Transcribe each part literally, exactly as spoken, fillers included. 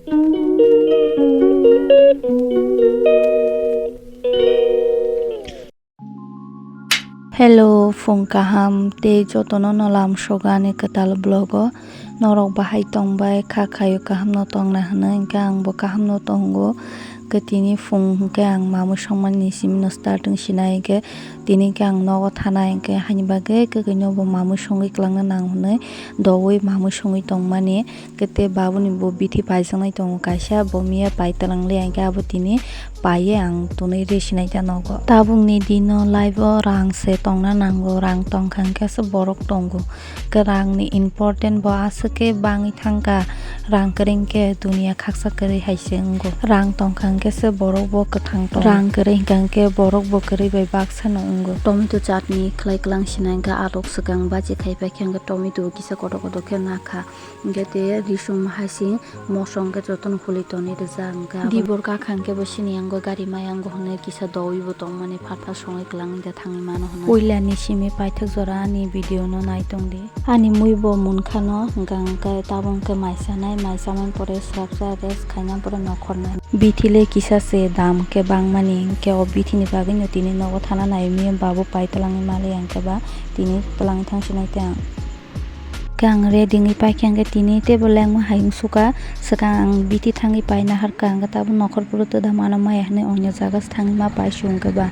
Hello, phung kaham tei jotono no lamsok ani kwtal vlog o. Norok bahai tongbai kha khaio kaham no tongna hwnwi, hwnkhe ang bo kaham no tongo. Hwnkhe tini phung hwnkhe ang mamwi songmani simi no starting sinai, hwnkhe tini hwnkhe ang nogo thanai, hwnkhe haini bagwi kwkwi no bo mamwi songwi kwlangna nang hwnwi doui mamwi songwi tongmani. Kete babuni bo bithi paijaknai tongo kaisa, bo miya pai twlang le, hwnkhe abo tini paiye ang tunui ree sinai ta nogo. Tabukni dino life o rang se tongna nango, rang tongkha hwnkhe se borok tongo. Khe rang ni important bo aswk khe bangwi thangkha, rang kwrwi hwnkhe duniya khaksa kwrwi hai se wngo. Rang tongkha hwnkhe se borok bo kwthang tongo, rang kwrwi hwnkha hwnkhe borok bo kwrwi bai baksa no wngo. Tomato chutney khlai kwlang sinai hwnkhe alok swkang bachi khai paikha hwnkhe tomato bo kisa kotor kotor khe nakha. Hwnkhe tei risum hai se moso hwnkhe jotono huli tonwi rijak hwnkhe abo. Dibor kakha hwnkhe bo sini yango gari ma yango hwnwi kisa doui bo tongmani phat phat songwi kwlangwi da thangwi mano hwnwi. Puila ni simi paithak jora ani video no nai tongdi. Ani mui bo munkhano hwnkha hwnkhe tabuk hwnkhe mai chanai, mai chamani pore swrapsa rest khaina pore nokhornai. Bithi le kisa se dam khe bangmani hwnkhe o bithi ni bagwi no tini nogo thana nai miyam babu pai twlangwi maliya hwnkhe ba tini twlangwi thang sinai tei ang. Khe ang ready wngwi paikha hwnkhe tini teibo lengma hai wngsuka, swkang ang bithi thangwi pai naharkha, hwnkhe tabuk nokhor phuru twda mano maya hwnwi onyo jaga se thangwi ma pai su hwnkhe ba.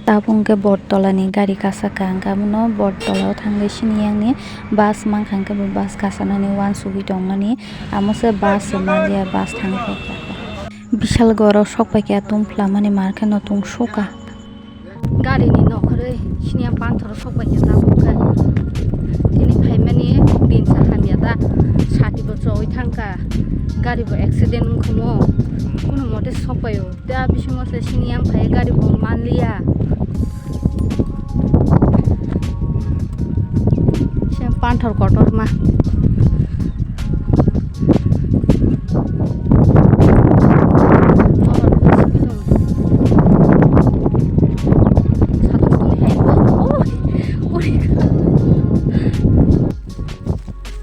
Tabuk hwnkhe Bortolani gari kasaka, hwnkhe abono Bortolao thangwi sini yang ni bus mankha, hwnkhe bo bus kasanani uansugwi tongmani, amo se bus se manliya, bus thangwi paikha. Bishal goro sok paikha, tungphla mani mar khe no tungsuka. Gari ni nokhorwi sini yang panthoro sok bai khe tabuk khe. Tini phaimani din sa hamya da. Sati bo choi thangkha. Gari bo accident wngkhumo. Kuno mote sok bai o. Da bisingo se sini yang phai gari bo manliya. Sini panthor kotor ma.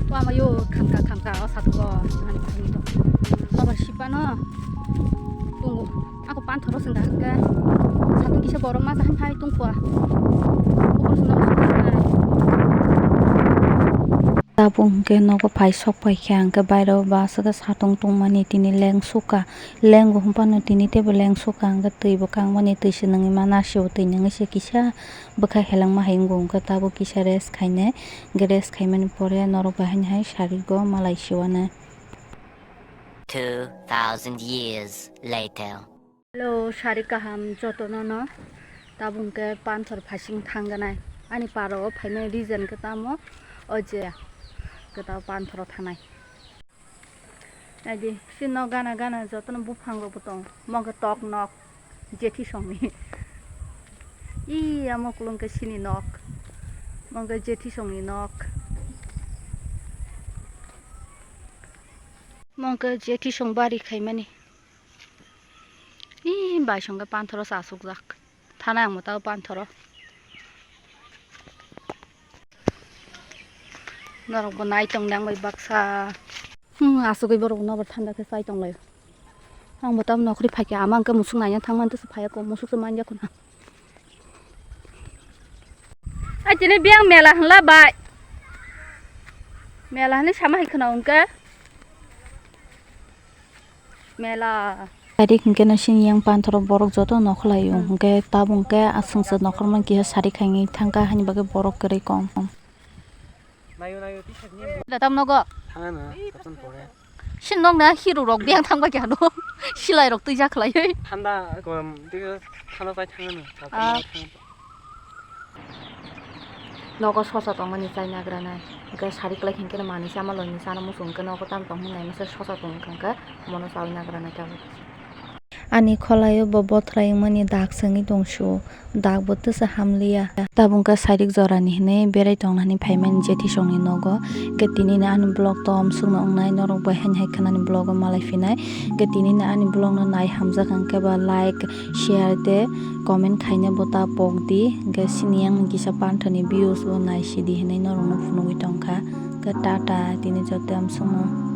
Wamayo khamka khamka o satko. Abar sipano tungo. Ako panthoro senda hingke. Satung kisa borok masa han phai tungkwa. Bukur senda o senda. Tabuk hwnkhe nogo phai sok paikha, hwnkhe bairo bo aswk khe satung tungmani tini lengsuka, lengo hwnphano tini teibo lengsuka, hwnkhe twibo kangmani twi se nangwi ma nasibo twi nangwi se kisa bwkha helengma hai wngo, hwnkhe tabuk kisa rest khainai, hwnkhe rest khaimani pore norok bai haino hai sarigo malai siwanai. Two thousand years later. Hello, sari kaham jotono no. Tabuk hwnkhe panthor phasing thangganai. Ani para o phainai reason khe tamo o je kwtal panthoro thanai. Naidi, sini nok gana gana jotono buphang rok bo tong. Mo hwnkhe tok nok, jethi songni. Ih, amo kulung khe sini nok. Mo hwnkhe jethi songni nok. Mo hwnkhe jethi song bari khaimani. Ih, bai song khe panthoro chasukjak. Thana ang mwtao panthoro. Norok bo nai tong nang bai baksa. Hmm, asugwi borok no bo thanda khe chai tong lai. Ang bo tam nokhri phaikha, ama hwnkhe musuk naina thangmani tesa phaiya kho, musuk se manya khuna. Ai tini biyang mela hwnla bai. Mela hwnwi sama hai khwna hwnkhe. Mela. Tarik hwnkhe no sini yang panthoro borok joto nokhorlaio, hmm, hwnkhe tabuk hwnkhe aswk se nokhorma kisa sari khaini thangkha, haini bagwi borok kwrwi kong. Da tam nogo? Thangano, katon pore. Sin nok na hero rok biyang thangba kya no? Silai rok twi jakhlai. Thanda kom, twi thanda pai thangano. Ah. Nogo sosa tongmani chai nagranai. Hwnkhe sari kwlai khe hwnkhe manwi sama loini sana muchung hwnkhe nogo tamo tong hwnwi naimasa sosa tong wngkha hwnkhe omono chaui nagranai tabuk. Ani kholaio bo bothrai wngmani dak se wngwi tong sio, dak bo tesa hamliya. Tabuk wngkha sairik jorani hinwi berai tongnani phaimani jethi songni nogo. Hwnkhe tinini ani vlog tomsukno wngnai, norok bai haini hai khwnani vlog o malai phinai. Hwnkhe tinini ani vlog no nai hamjak hwnkhe ba like, share tei comment khaina bo ta pok di. Hwnkhe sini yang kisa panthani views bo nai sidi hinwi norokno phunugwi tongkha. Hwnkhe tata tini joto amsukno.